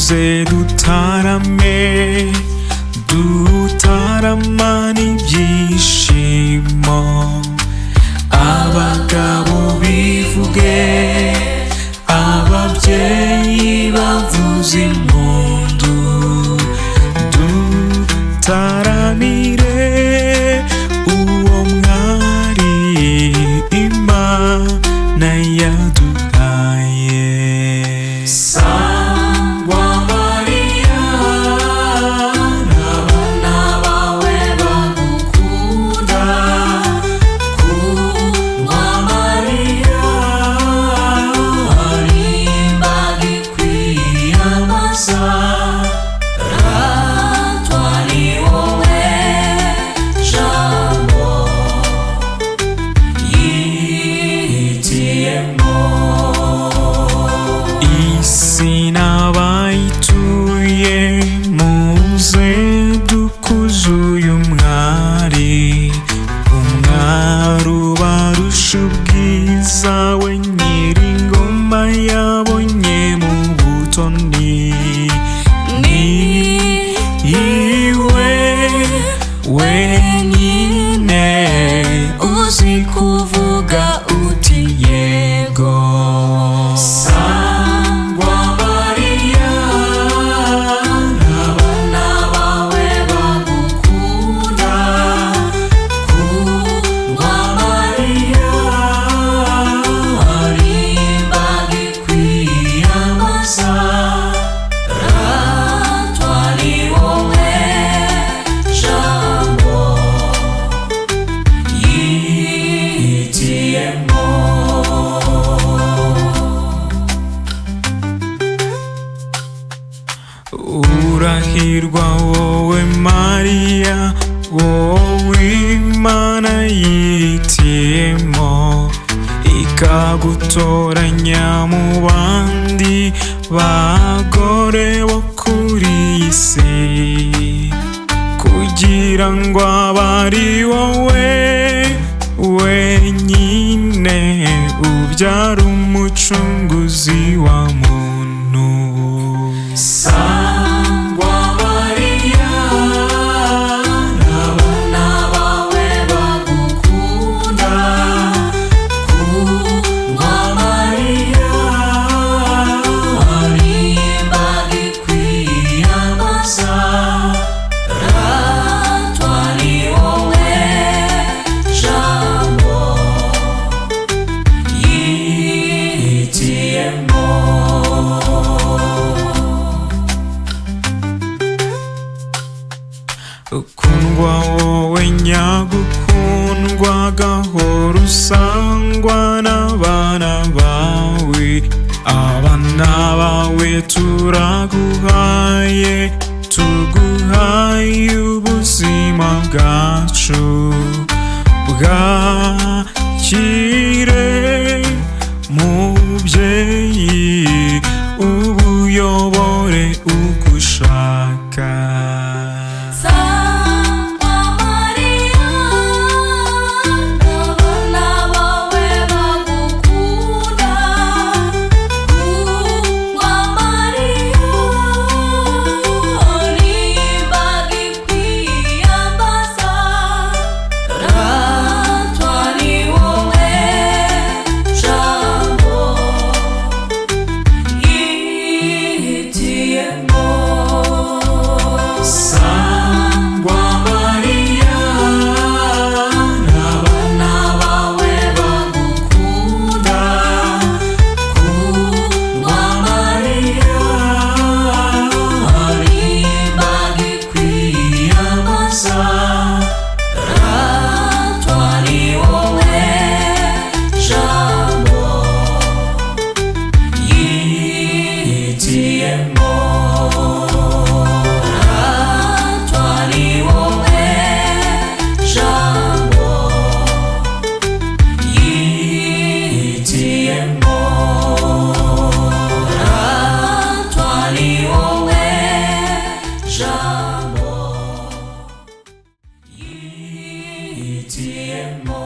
Muze dutarame, dutaramane ibyishimo. Abagabo bivuge, ababyeyi bavuze impundu. Dutaramire uwo mwari Imana yaduhaye. Sangwa Mariya, n'abana bawe bagukunda. Kundwa Mariya, hari imbaga ikwiyambaza. Ratwa ni wowe Jambo yihitiyemo. Isi n'abayituye, muze dukuze uyu mwari. Umwari ubarusha ubwiza, we nyir'ingoma yabonye mu butoni. Ni iwe wenyine uzi kuvuga uti yego. Sangwa Mariya, n'abana bawe bagukunda. Kundwa Mariya, hari imbaga ikwiyambaza. Ratwa ni wowe Jambo yihitiyemo. Urahirwa wowe Mariya, wowe Imana yihitiyemo, ikagutoranya mu bandi bagore bo kuri iyi si, kugira ngo abe ari wowe wenyine ubyara umucunguzi wa muntu. Sangwa Mariya, n'abana bawe bagukunda. Kundwa Mariya, hari imbaga ikwiyambaza. Ratwa ni wowe Jambo yihitiyemo. Ukundwa wowe nyagukundwa, gahora usangwa n'abana bawe. Abana bawe turaguhaye, tuguhaye ubuzima bwacu. Bwakire mubyeyi, ubuyobore uko ushaka. Sangwa Mariya, n'abana bawe bagukunda. Kundwa Mariya, hari imbaga ikwiyambaza. Ratwa ni wowe Jambo yihitiyemo. Sangwa Mariya, n'abana bawe bagukunda. Kundwa Mariya, hari imbaga ikwiyambaza. Ratwa ni wowe Jambo Yihitiyemo. Ratwa ni wowe Jambo Yihitiyemo. Ratwa ni wowe Jambo Yihitiyemo.